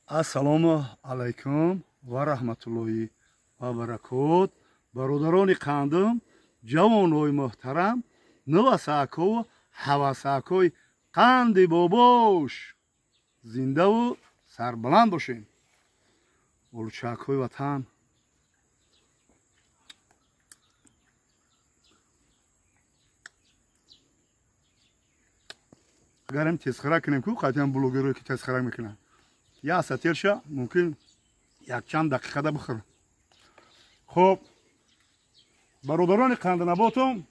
Ассалому алайкум ва раҳматуллоҳи ва баракот. Бародарони қандум, ҷавонҳои муҳтарам, навасакову ҳавасакои қанди бобош, зиндаву сарбаланд бошем. Олучакҳои ватан. Агарем тезхара кунем ку, қатъиян блогерое ки тезхара мекунанд, як сателша мумкин якчанд дақиқада бихӯрам. Хуб, бародарони қанднаботум,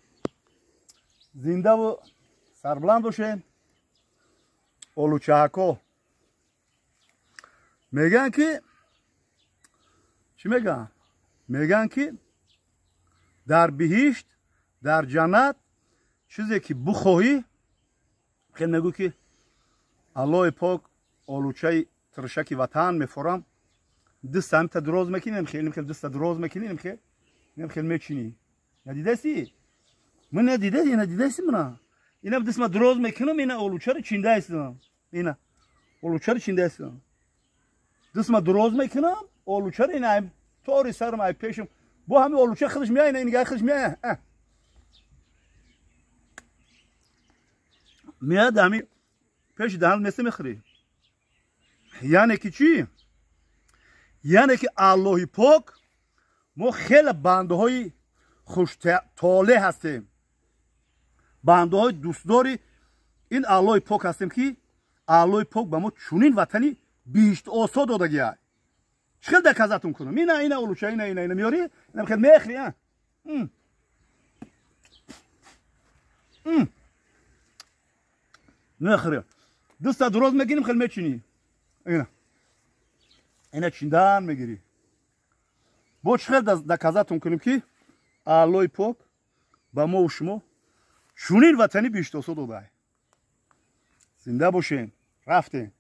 зиндаву сарбаланд бошем. Олучаҳако мегӯянд ки чӣ мегӯянд? Мегӯянд ки дар биҳишт, дар ҷаннат чизе ки бухоҳӣ, хел мегӯ ки Аллоҳи пок олучаи тиршаки ватан мефорам, дастта ҳамита дуроз мекунӣ, хел дастта дуроз мекунӣ, хел мечинӣ. Надидаси? Ман надидаси, надидаси мана. Ина дастма дуроз мекунам, ина олучаро чиндаистам. Ина олучаро чиндаистам. Дастма дуроз мекунам, олучаро ина тори сарам ай пешам. Бо ҳами олуча худаш меяй, ина нигаҳ худаш меяй. Меяд ҳами пеши даҳан места мехӯрӣ. Яъне ки чӣ? Яъне ки Аллоҳи пок мо хеле бандаҳои хуштолеъ ҳастем, бандаҳои дӯстдори ин Аллоҳи пок ҳастем, ки Аллоҳи пок ба мо чунин ватани биҳиштосо додагиай. Чӣ хел доказатун кунам? Ина ина олуча, ина ина ина меёрӣ, ина хел мехӯрӣ, мехӯрӣ. Дастта дуроз мекунем, хел мечинӣ. Ина ина чиндан мегирӣ. Бо чӣ хел доказатун кунем, ки Аллоҳи пок ба мову шумо чунин ватани биҳиштосо додай? Зинда бошем. Рафтем.